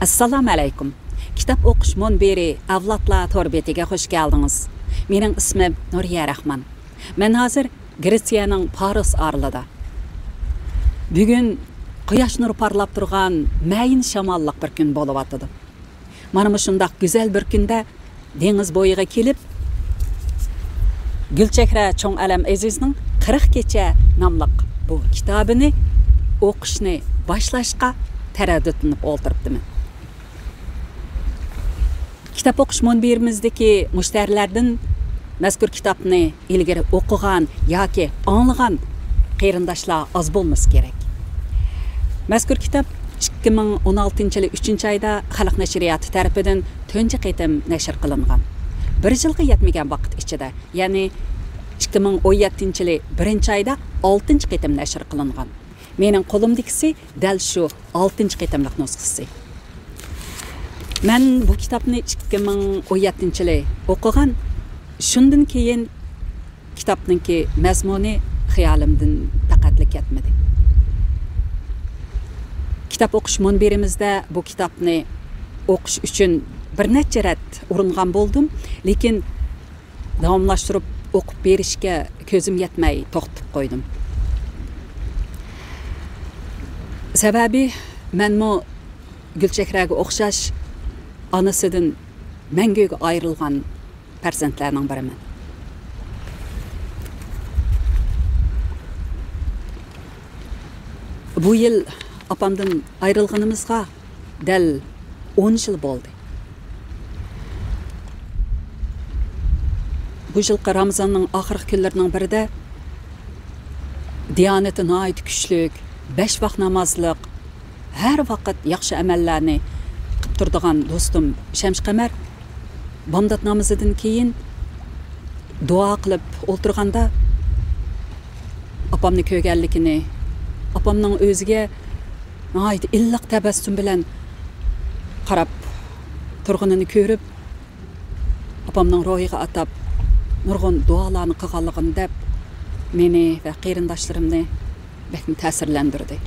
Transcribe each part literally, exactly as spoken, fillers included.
ئەسسالامۇ ئەلەيكۇم. كىتاب ئوقۇش مۇنبىرى ئەۋلادلار تور بېتىگە خۇش كەلدىڭىز. مېنىڭ ئىسمىم نۇرىيە رەھمان. مەن ھازىر گرېتسىيەنىڭ پارس ئارىلىدا. بۈگۈن قۇياش نۇرى پارلاپ تۇرغان مەيىن شاماللىق بىر كۈن بولۇۋاتىدۇ. مانا مۇشۇنداق گۈزەل بىر كۈندە دېڭىز بويىغا كېلىپ، گۈلچېھرە چوڭ ئەلەم ئەزىزنىڭ قىرىق كېچە ناملىق بۇ كىتابىنى ئوقۇشنى باشلاشقا تەرەددۇتلىنىپ ئولتۇرۇپتىمەن. كىتاب ئوقۇش مۇنبىرىمىزدىكى مۇشتەرىلەردىن مەزكۇر كىتابنى ئىلگىرى ئوقۇغان ياكى ئاڭلىغان قېرىنداشلار ئاز بولمىسا كېرەك. مەزكۇر كىتاب ئىككى مىڭ ئون ئالتىنچى يىلى ئۈچىنچى ئايدا خەلق نەشرىياتى تەرىپىدىن تۇنجى قېتىم نەشر قىلىنغان. بىر يىلغا يەتمىگەن ۋاقىت ئىچىدە، يەنى ئىككى مىڭ ئون يەتتىنچى يىلى بىرىنچى ئايدا ئالتىنچى قېتىم نەشر قىلىنغان. مېنىڭ قولۇمدىكىسى دەل شۇ ئالتىنچى قېتىملىق نۇسخىسى. مەن بۇ كىتابنى ئىككى مىڭ ئون يەتتىنچى يىلى ئوقۇغان. شۇندىن كېيىن كىتابنىڭكى مەزمۇنى خىيالىمدىن پەقەتلا كەتمىدى. كىتاب ئوقۇش مۇنبىرىمىزدە بۇ كىتابنى ئوقۇش ئۈچۈن بىر نەچچە رەت ئۇرۇنغان بولدۇم، لېكىن داۋاملاشتۇرۇپ ئوقۇپ بېرىشكە كۆزۈم يەتمەي توختىتىپ قويدۇم. سەۋەبى، مەنمۇ گۈلچېھرەگە ئوخشاش ئانىسىدىن مەڭگۈگە ئايرىلغان پەرزەنتلەرنىڭ بىرىمەن. بۇ يىل ئاپامدىن ئايرىلغىنىمىزغا دەل ئون يىل بولدى. بۇ يىلقى رامىزاننىڭ ئاخىرقى كۈنلىرىنىڭ بىرىدە دىيانىتى ناھايىتى كۈچلۈك، بەش ۋاق نامازلىق، ھەر ۋاقىت ياخشى ئەمەللەرنى قىلىپ تۇرىدىغان دوستۇم شەمشى قەمەر بامدات نامىزىدىن كېيىن دۇئا قىلىپ ئولتۇرغاندا، ئاپامنى كۆرگەنلىكىنى، ئاپامنىڭ ئۆزىگە ناھايىتى ئىللىق تەبەسسۇم بىلەن قاراپ تۇرغىنىنى كۆرۈپ، ئاپامنىڭ روھىغا ئاتاپ نۇرغۇن دۇئالارنى قىلغانلىقىنى دەپ، مېنى ۋە قېرىنداشلىرىمنى بەكمۇ تەسىرلەندۈردى.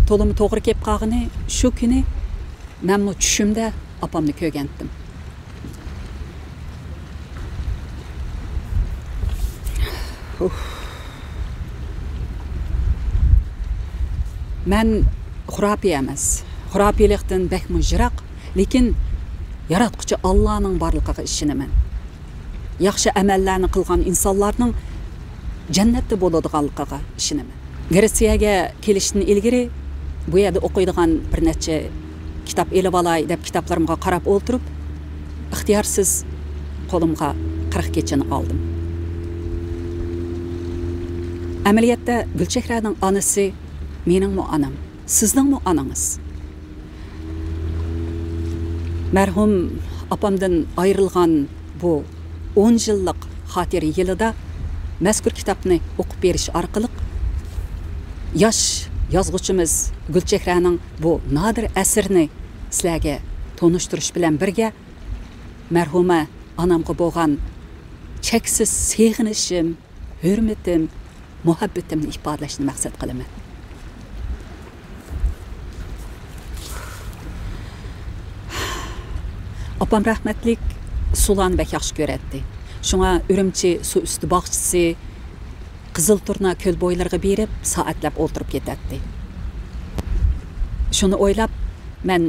تولىمۇ توغرا كېلىپ قالغىنى شۇ كۈنى مەنمۇ چۈشۈمدە ئاپامنى كۆرگەنتىم. ئۇف. مەن خۇراپىي ئەمەس، خۇراپىيلىقتىن بەكمۇ يىراق، لېكىن ياراتقۇچى ئاللانىڭ بارلىقىغا ئىشىنىمەن. ياخشى ئەمەللەرنى قىلغان ئىنسانلارنىڭ جەننەتتە بولىدىغانلىقىغا ئىشىنىمەن. گرېتسىيەگە كېلىشتىن ئىلگىرى بۇ يەردە ئوقۇيدىغان بىر نەچچە كىتاب ئېلىۋالاي دەپ كىتابلىرىمغا قاراپ ئولتۇرۇپ، ئىختىيارسىز قولۇمغا قىرىق كېچىنى ئالدىم. ئەمەلىيەتتە گۈلچېھرەنىڭ ئانىسى مېنىڭمۇ ئانام، سىزنىڭمۇ ئانىڭىز. مەرھۇم ئاپامدىن ئايرىلغان بۇ ئون يىللىق خاتىرە يىلىدا مەزكۇر كىتابنى ئوقۇپ بېرىش ئارقىلىق ياش يازغۇچىمىز گۈلچېھرەنىڭ بۇ نادىر ئەسىرىنى سىلەرگە تونۇشتۇرۇش بىلەن بىرگە، مەرھۇمە ئانامغا بولغان چەكسىز سېغىنىشىم، ھۆرمىتىم، مۇھەببىتىمنى ئىپادىلەشنى مەقسەت قىلىمەن. ئاپام رەھمەتلىك سۇلارنى بەك ياخشى كۆرەتتى. شۇڭا ئۈرۈمچى سۇ ئۈستى باغچىسى، قىزىل تۇرنا كۆل بويلىرىغا بېرىپ سائەتلەپ ئولتۇرۇپ كېتەتتى. شۇنى ئويلاپ، مەن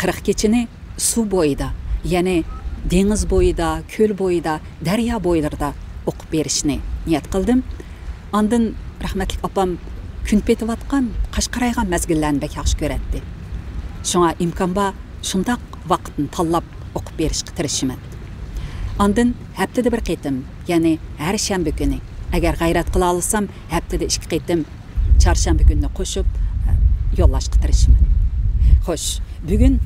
قىرىق كېچىنى سۇ بويىدا، يەنى دېڭىز بويىدا، كۆل بويىدا، دەريا بويلىرىدا ئوقۇپ بېرىشنى نىيەت قىلدىم. ئاندىن رەھمەتلىك ئاپام كۈن پېتىۋاتقان، قاش قارايغان مەزگىللەرنى بەك ياخشى كۆرەتتى. شۇڭا ئىمكان بار شۇنداق ۋاقىتنى تاللاپ ئوقۇپ بېرىشقا تىرىشىمەن. ئاندىن ھەپتىدە بىر قېتىم، يەنى ھەر شەنبە كۈنى، ئەگەر غەيرەت قىلالىسام، ھەپتىدە ئىككى قېتىم چارشەنبە كۈنىنى قوشۇپ، يوللاشقا تىرىشىمەن. خوش، بۈگۈن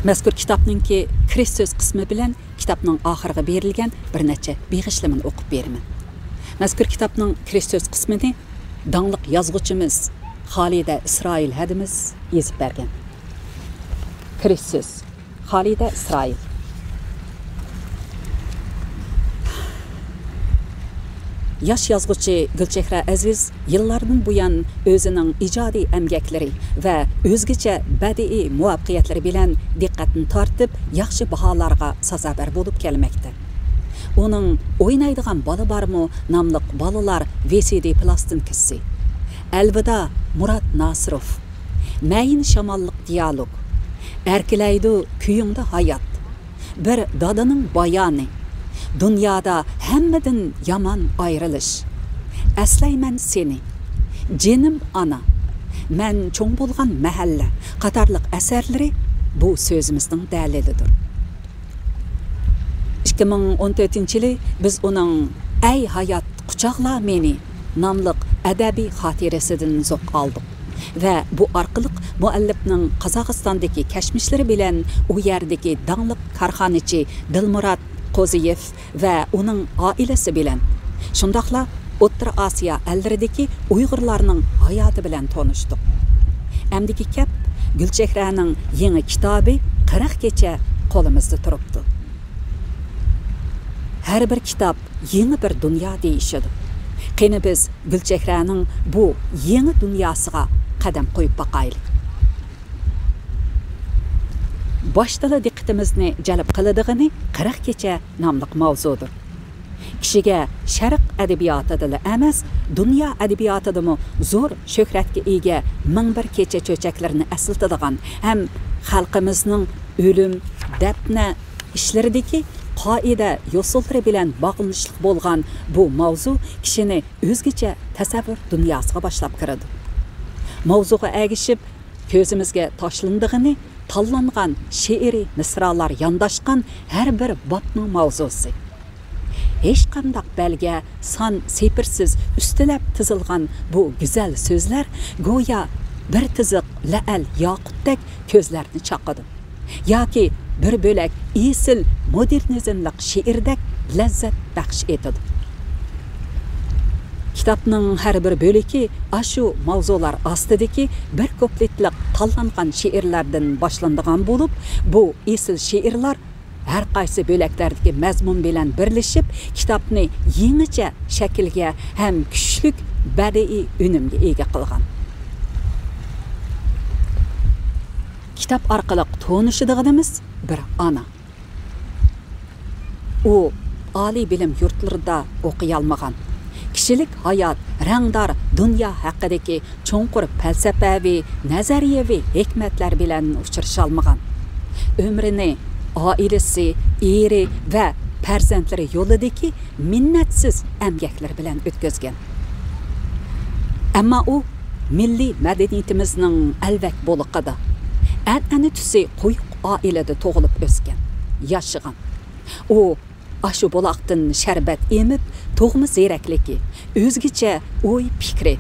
مەزكۇر كىتابنىڭكى كىرىش سۆز قىسمى بىلەن كىتابنىڭ ئاخىرىغا بېرىلگەن بىر نەچچە بېغىشلىمىنى ئوقۇپ بېرىمەن. مەزكۇر كىتابنىڭ كىرىش سۆز قىسمىنى داڭلىق يازغۇچىمىز خالىدە ئىسرائىل ھەدىمىز يېزىپ بەرگەن. كىرىش سۆز. خالىدە ئىسرائىل. ياش يازغۇچى گۈلچېھرە ئەزىز يىللاردىن بۇيان ئۆزىنىڭ ئىجادىي ئەمگەكلىرى ۋە ئۆزگىچە بەدىئىي مۇۋەپپەقىيەتلىرى بىلەن دىققەتنى تارتىپ، ياخشى باھالارغا سازاۋەر بولۇپ كەلمەكتە. ئۇنىڭ ئوينايدىغان بالا بارمۇ ناملىق بالىلار ۋى سى دى پىلاستىنكىسى، ئەلۋىدا، مۇرات ناسىروف، مەيىن شاماللىق دىيالوگ، ئەركىلەيدۇ كۈيۈڭدە ھايات، بىر دادىنىڭ بايانى، دۇنيادا ھەممىدىن يامان ئايرىلىش، ئەسلەيمەن سېنى، جېنىم ئانا، مەن چوڭ بولغان مەھەللە قاتارلىق ئەسەرلىرى بۇ سۆزىمىزنىڭ دەلىلىدۇر. ئىككى مىڭ ئون تۆتىنچى يىلى بىز ئۇنىڭ ئەي ھايات، قۇچاقلا مېنى ناملىق ئەدەبىي خاتىرىسىدىن زوق ئالدۇق ۋە بۇ ئارقىلىق مۇئەللىپنىڭ قازاقىستاندىكى كەچمىشلىرى بىلەن ئۇ يەردىكى داڭلىق كارخانىچى دىلمۇرات قوزىيېف ۋە ئۇنىڭ ئائىلىسى بىلەن، شۇنداقلا ئوتتۇرا ئاسىيا ئەللىرىدىكى ئۇيغۇرلارنىڭ ھاياتى بىلەن تونۇشتۇق. ئەمدىكى كەپ، گۈلچېھرەنىڭ يېڭى كىتابى قىرىق كېچە قولىمىزدا تۇرۇپتۇ. ھەر بىر كىتاب يېڭى بىر دۇنيا دېيىشىدۇ. قېنى بىز گۈلچېھرەنىڭ بۇ يېڭى دۇنياسىغا قەدەم قويۇپ باقايلى. باشتىلا دىققىتىمىزنى جەلپ قىلىدىغىنى قىرىق كېچە ناملىق ماۋزۇدۇر. كىشىگە شەرق ئەدەبىياتىدىلا ئەمەس، دۇنيا ئەدەبىياتىدىمۇ زور شۆھرەتكە ئىگە مىڭ بىر كېچە چۆچەكلىرىنى ئەسلىتىدىغان ھەم خەلقىمىزنىڭ ئۆلۈم، دەپنە ئىشلىرىدىكى قائىدە يوسۇنلىرى بىلەن باغلىنىشلىق بولغان بۇ ماۋزۇ كىشىنى ئۆزگىچە تەسەۋۋۇر دۇنياسىغا باشلاپ كىرىدۇ. ماۋزۇغا ئەگىشىپ، كۆزىمىزگە تاشلىنىدىغىنى تاللانغان شېئىرىي مىسرالار يانداشقان ھەر بىر بابنىڭ ماۋزۇسى. ھېچقانداق بەلگە، سان سىپىرسىز ئۈستىلەپ تىزىلغان بۇ گۈزەل سۆزلەر گويا بىر تىزىق لەئەل ياقۇتتەك كۆزلەرنى چاقىدۇ. ياكى بىر بۆلەك ئېسىل مودېرنىزملىق شېئىردەك لەززەت بەخش ئېتىدۇ. كىتابنىڭ ھەر بىر بۆلىكى ئاشۇ ماۋزۇلار ئاستىدىكى بىر كۇپلېتلىق تاللانغان شېئىرلاردىن باشلىنىدىغان بولۇپ، بۇ ئېسىل شېئىرلار ھەر قايسى بۆلەكلەردىكى مەزمۇن بىلەن بىرلىشىپ، كىتابنى يېڭىچە شەكىلگە ھەم كۈچلۈك بەدىئىي ئۈنۈمگە ئىگە قىلغان. كىتاب ئارقىلىق تونۇشىدىغىنىمىز بىر ئانا. ئۇ ئالىي بىلىم يۇرتلىرىدا ئوقۇيالمىغان. كىشىلىك ھايات، رەڭدار دۇنيا ھەققىدىكى چوڭقۇر پەلسەپەۋى، نەزەرىيەۋى ھېكمەتلەر بىلەن ئۇچرىشالمىغان. ئۆمرىنى ئائىلىسى، ئېرى ۋە پەرزەنتلىرى يولىدىكى مىننەتسىز ئەمگەكلىرى بىلەن ئۆتكۈزگەن. ئەمما ئۇ مىللىي مەدەنىيىتىمىزنىڭ ئەلۋەك بولىقىدا، ئەنئەنە تۈسى قويۇق ئائىلىدە تۇغۇلۇپ ئۆسكەن، ياشىغان. ئۇ ئاشۇ بۇلاقتىن شەربەت ئېمىپ، تۇغما زېرەكلىكى، ئۆزگىچە ئوي پىكرى،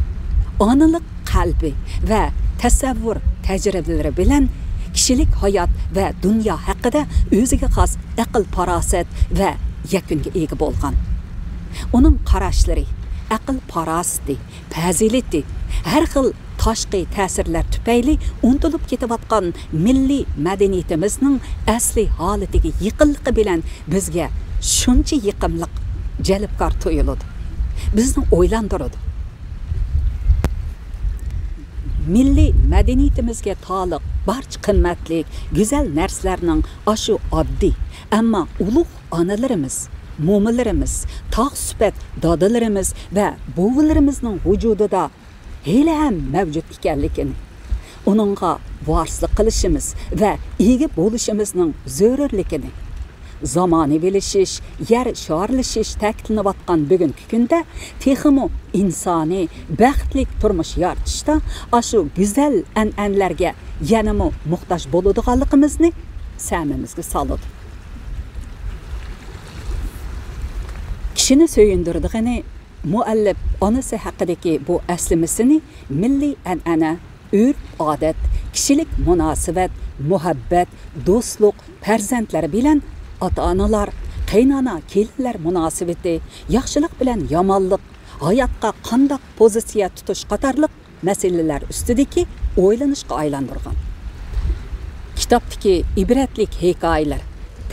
ئانىلىق قەلبى ۋە تەسەۋۋۇر تەجرىبىلىرى بىلەن كىشىلىك ھايات ۋە دۇنيا ھەققىدە ئۆزىگە خاس ئەقىل-پاراسەت ۋە يەكۈنگە ئىگە بولغان. ئۇنىڭ قاراشلىرى، ئەقىل-پاراسىتى، پەزىلىتى ھەر خىل تاشقى تەسىرلەر تۈپەيلى ئۇنتۇلۇپ كېتىۋاتقان مىللىي مەدەنىيىتىمىزنىڭ ئەسلىي ھالىتىگە يېقىنلىقى بىلەن بىزگە شۇنچە يېقىملىق، جەلپكار تۇيۇلىدۇ. بىزنى ئويلاندۇرىدۇ. مىللىي مەدەنىيىتىمىزگە تالىق بارچە قىممەتلىك، گۈزەل نەرسىلەرنىڭ ئاشۇ ئاددىي، ئەمما ئۇلۇغ ئانىلىرىمىز، مومىلىرىمىز، تاغ سۈپەت دادىلىرىمىز ۋە بوۋىلىرىمىزنىڭ ۋۇجۇدىدا ھېلىھەم مەۋجۇت ئىكەنلىكىنى، ئۇنىڭغا ۋارىسلىق قىلىشىمىز ۋە ئىگە بولۇشىمىزنىڭ زۆرۈرلۈكىنى، زامانىۋىلىشىش، يەر شارلىشىش تەكىتلىنىۋاتقان بۈگۈنكى كۈندە تېخىمۇ ئىنسانىي، بەختلىك تۇرمۇش يارىتىشتا ئاشۇ گۈزەل ئەنئەنىلەرگە يەنىمۇ موھتاج بولىدىغانلىقىمىزنى سەمىمىزگە سالىدۇ. كىشىنى سۆيۈندۈرىدىغىنى مۇئەللىپ ئانىسى ھەققىدىكى بۇ ئەسلىمىسىنى مىللىي ئەنئەنە، ئۆرپ-ئادەت، كىشىلىك مۇناسىۋەت، مۇھەببەت، دوستلۇق، پەرزەنتلەر بىلەن ئاتا-ئانىلار، قېيىنئانا-كېلىنلەر مۇناسىۋىتى، ياخشىلىق بىلەن يامانلىق، ھاياتقا قانداق پوزىتسىيە تۇتۇش قاتارلىق مەسىلىلەر ئۈستىدىكى ئويلىنىشقا ئايلاندۇرغان. كىتابتىكى ئىبرەتلىك ھېكايىلەر،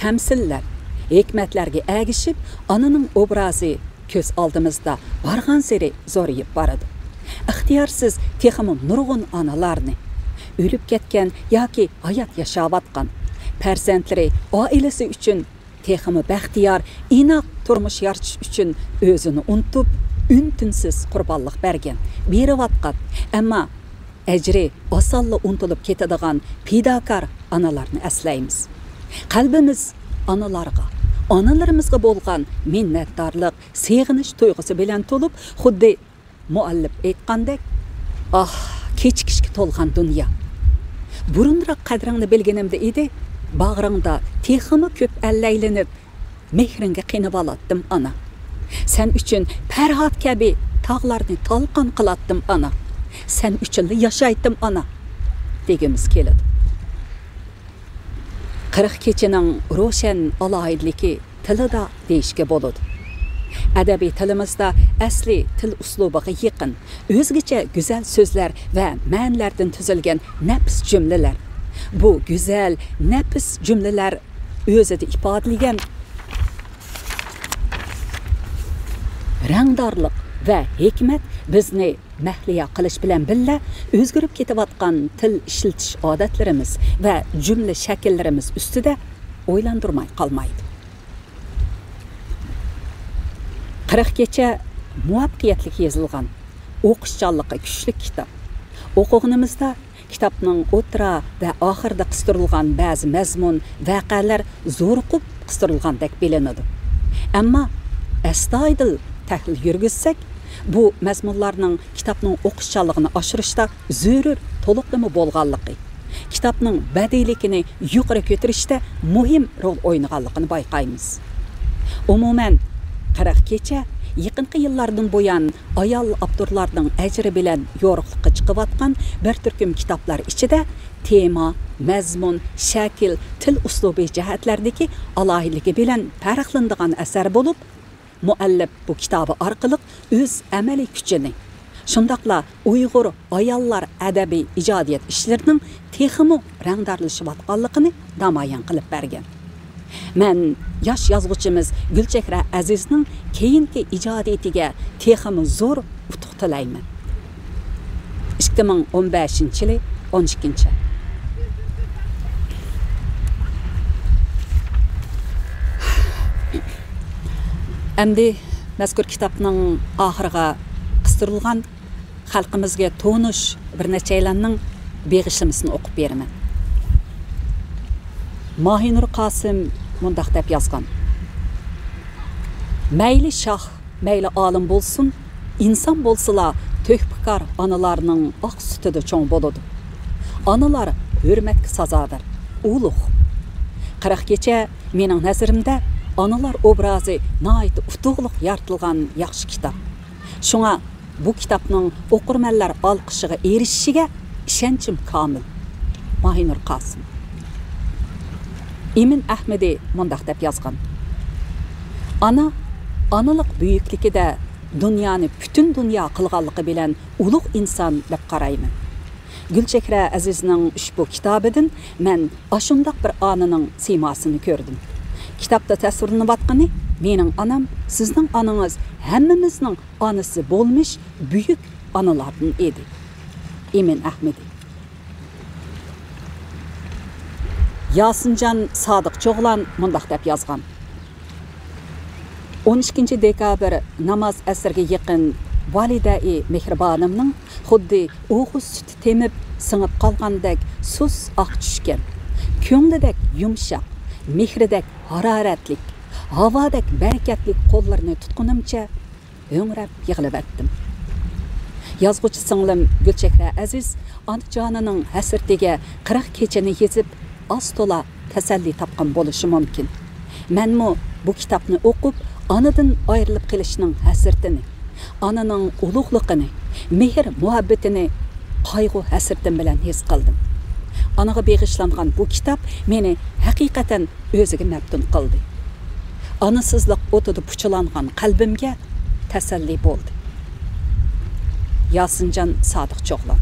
تەمسىللەر، ھېكمەتلەرگە ئەگىشىپ، ئانىنىڭ ئوبرازى كۆز ئالدىمىزدا بارغانسېرى زورىيىپ بارىدۇ. ئىختىيارسىز تېخىمۇ نۇرغۇن ئانىلارنى، ئۆلۈپ كەتكەن ياكى ھايات ياشاۋاتقان، پەرزەنتلىرى، ئائىلىسى ئۈچۈن تېخىمۇ بەختىيار، ئىناق تۇرمۇش يارىتىش ئۈچۈن ئۆزىنى ئۇنتۇپ، ئۈن-تىنسىز قۇربانلىق بەرگەن، بېرىۋاتقان، ئەمما ئەجرى ئاسانلا ئۇنتۇلۇپ كېتىدىغان پىداكار ئانىلارنى ئەسلەيمىز. قەلبىمىز ئانىلارغا، ئانىلىرىمىزغا بولغان مىننەتدارلىق، سېغىنىش تۇيغۇسى بىلەن تولۇپ، خۇددى مۇئەللىپ ئېيتقاندەك، «ئاھ، كېچىكىشكە تولغان دۇنيا! بۇرۇنراق قەدرىڭنى بىلگىنىمدە ئىدى، باغرىڭدا تېخىمۇ كۆپ ئەللەيلىنىپ، مېھرىڭگە قېنىۋالاتتىم، ئانا. سەن ئۈچۈن پەرھات كەبى تاغلارنى تالقان قىلاتتىم، ئانا. سەن ئۈچۈنلا ياشايتتىم، ئانا» دېگۈمىز كېلىدۇ. قىرىق كېچىنىڭ روشەن ئالاھىدىلىكى تىلىدا دېيىشكە بولىدۇ. ئەدەبىي تىلىمىزدا ئەسلى تىل ئۇسلۇبىغا يېقىن، ئۆزگىچە گۈزەل سۆزلەر ۋە مەنىلەردىن تۈزۈلگەن نەپىس جۈملىلەر. بۇ گۈزەل، نەپىس جۈملىلەر ئۆزىدە ئىپادىلىگەن رەڭدارلىق ۋە ھېكمەت بىزنى مەھلىيا قىلىش بىلەن بىللە، ئۆزگىرىپ كېتىۋاتقان تىل ئىشلىتىش ئادەتلىرىمىز ۋە جۈملە شەكىللىرىمىز ئۈستىدە ئويلاندۇرماي قالمايدۇ. قىرىق كېچە مۇۋەپپەقىيەتلىك يېزىلغان، ئوقۇشچانلىقى كۈچلۈك كىتاب. ئوقۇغىنىمىزدا كىتابنىڭ ئوتتۇرا ۋە ئاخىرىدا قىستۇرۇلغان بەزى مەزمۇن، ۋەقەلەر زورۇقۇپ قىستۇرۇلغاندەك بىلىنىدۇ. ئەمما ئەستايىدىل تەھلىل يۈرگۈزسەك، بۇ مەزمۇنلارنىڭ كىتابنىڭ ئوقۇشچانلىقىنى ئاشۇرۇشتا زۆرۈر تولۇقلىما بولغانلىقى، كىتابنىڭ بەدىئىيلىكىنى يۇقىرى كۆتۈرۈشتە مۇھىم رول ئوينىغانلىقىنى بايقايمىز. ئومۇمەن، قىرىق كېچە يېقىنقى يىللاردىن بۇيان ئايال ئاپتورلارنىڭ ئەجرى بىلەن يورۇقلۇققا چىقىۋاتقان بىر تۈركۈم كىتابلار ئىچىدە تېما، مەزمۇن، شەكىل، تىل ئۇسلۇبى جەھەتلەردىكى ئالاھىدىلىكى بىلەن پەرقلىنىدىغان ئەسەر بولۇپ، مۇئەللىپ بۇ كىتابى ئارقىلىق ئۆز ئەمەلىي كۈچىنى، شۇنداقلا ئۇيغۇر ئاياللار ئەدەبىي ئىجادىيەت ئىشلىرىنىڭ تېخىمۇ رەڭدارلىشىۋاتقانلىقىنى نامايان قىلىپ بەرگەن. مەن ياش يازغۇچىمىز گۈلچېھرە ئەزىزنىڭ كېيىنكى ئىجادىيىتىگە تېخىمۇ زور ئۇتۇق تىلەيمەن. ئىككى مىڭ ئون بەشىنچى يىلى، ئون ئىككىنچى ئاي. ئەمدى مەزكۇر كىتابنىڭ ئاخىرىغا قىستۇرۇلغان خەلقىمىزگە تونۇش بىر نەچچەيلەننىڭ بېغىشلىمىسىنى ئوقۇپ بېرىمەن. ماھىنۇر قاسىم مۇنداق دەپ يازغان: «مەيلى شاھ، مەيلى ئالىم بولسۇن، ئىنسان بولسىلا تۆھپىكار ئانىلارنىڭ ئاق سۈتىدە چوڭ بولىدۇ. ئانىلار ھۆرمەتكە سازاۋەر، ئۇلۇغ.» قىرىق كېچە مېنىڭ نەزىرىمدە ئانىلار ئوبرازى ناھايىتى ئۇتۇقلۇق يارىتىلغان ياخشى كىتاب. شۇڭا بۇ كىتابنىڭ ئوقۇرمەنلەر ئالقىشىغا ئېرىشىشىگە ئىشەنچىم كامىل. ماھىنۇر قاسىم. ئىمىن ئەھمىدى مۇنداق دەپ يازغان: «ئانا، ئانىلىق بۈيۈكلۈكىدە دۇنيانى پۈتۈن دۇنيا قىلغانلىقى بىلەن ئۇلۇغ ئىنسان دەپ قارايمەن.» گۈلچېھرە ئەزىزنىڭ ئۇشبۇ كىتابىدىن مەن ئاشۇنداق بىر ئانىنىڭ سىيماسىنى كۆردۈم. كىتابتا تەسۋىرلىنىۋاتقىنى مېنىڭ ئانام، سىزنىڭ ئانىڭىز ھەممىمىزنىڭ ئانىسى بولمىش بۈيۈك ئانىلاردىن ئىدى. ئىمىن ئەھمىدى. ياسىنجان سادىق چوغلان مۇنداق دەپ يازغان: «ئون ئىككىنچى دېكابىر ناماز ئەسىرگە يېقىن ۋالىدەئى مېھرىبانىمنىڭ خۇددى ئوغۇز سۈتى تېمىپ سىڭىپ قالغاندەك سۇس ئاق چۈشكەن، كۆڭلىدەك يۇمشاق، مېھرىدەك ھارارەتلىك، ھاۋادەك بەرىكەتلىك قوللىرىنى تۇتقىنىمچە ھۆڭرەپ يىغلىۋەتتىم.» يازغۇچى سىڭلىم گۈلچېھرە ئەزىز ئانا جانىنىڭ ھەسرىتىگە قىرىق كېچىنى يېزىپ، ئاز-تولا تەسەللى تاپقان بولۇشى مۇمكىن. مەنمۇ بۇ كىتابنى ئوقۇپ، ئانىدىن ئايرىلىپ قېلىشنىڭ ھەسرىتىنى، ئانىنىڭ ئۇلۇغلۇقىنى، مېھىر-مۇھەببىتىنى قايغۇ-ھەسرىتىم بىلەن ھېس قىلدىم. ئانىغا بېغىشلانغان بۇ كىتاب مېنى ھەقىقەتەن ئۆزىگە مەپتۇن قىلدى. ئانىسىزلىق ئوتىدا پۇچىلانغان قەلبىمگە تەسەللى بولدى. ياسىنجان سادىق چوغلان.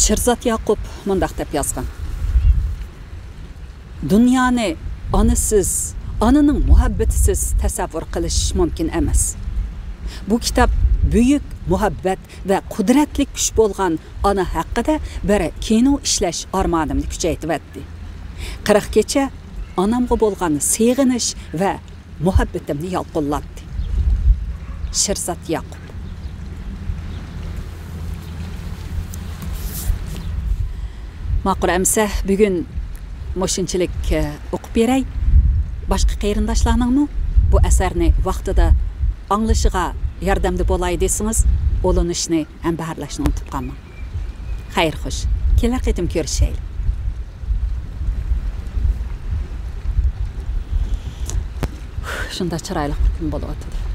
شىرزات ياقۇپ مۇنداق دەپ يازغان: «دۇنيانى ئانىسىز، ئانىنىڭ مۇھەببىتىسىز تەسەۋۋۇر قىلىش مۇمكىن ئەمەس. بۇ كىتاب بۈيۈك مۇھەببەت ۋە قۇدرەتلىك كۈچ بولغان ئانا ھەققىدە بىر كىنو ئىشلەش ئارمانىمنى كۈچەيتىۋەتتى. قىرىق كېچە ئانامغا بولغان سېغىنىش ۋە مۇھەببىتىمنى يالقۇنلاتتى. شىرزات ياقۇپ. ماقۇل ئەمسە، بۈگۈن مۇشۇنچىلىك، ئە، ئوقۇپ بېرەي. باشقا قېرىنداشلارنىڭمۇ بۇ ئەسەرنى ۋاقتىدا ئاڭلىشىغا ياردەمدە بولاي دېسىڭىز، ئۇلىنىشنى ھەمبەھىرلەشنى ئۇنتۇپ قالماڭ. خەير خوش. كېلەر قېتىم كۆرۈشەيلى. شۇنداق چىرايلىق بىر كۈن بولۇۋاتىدۇ.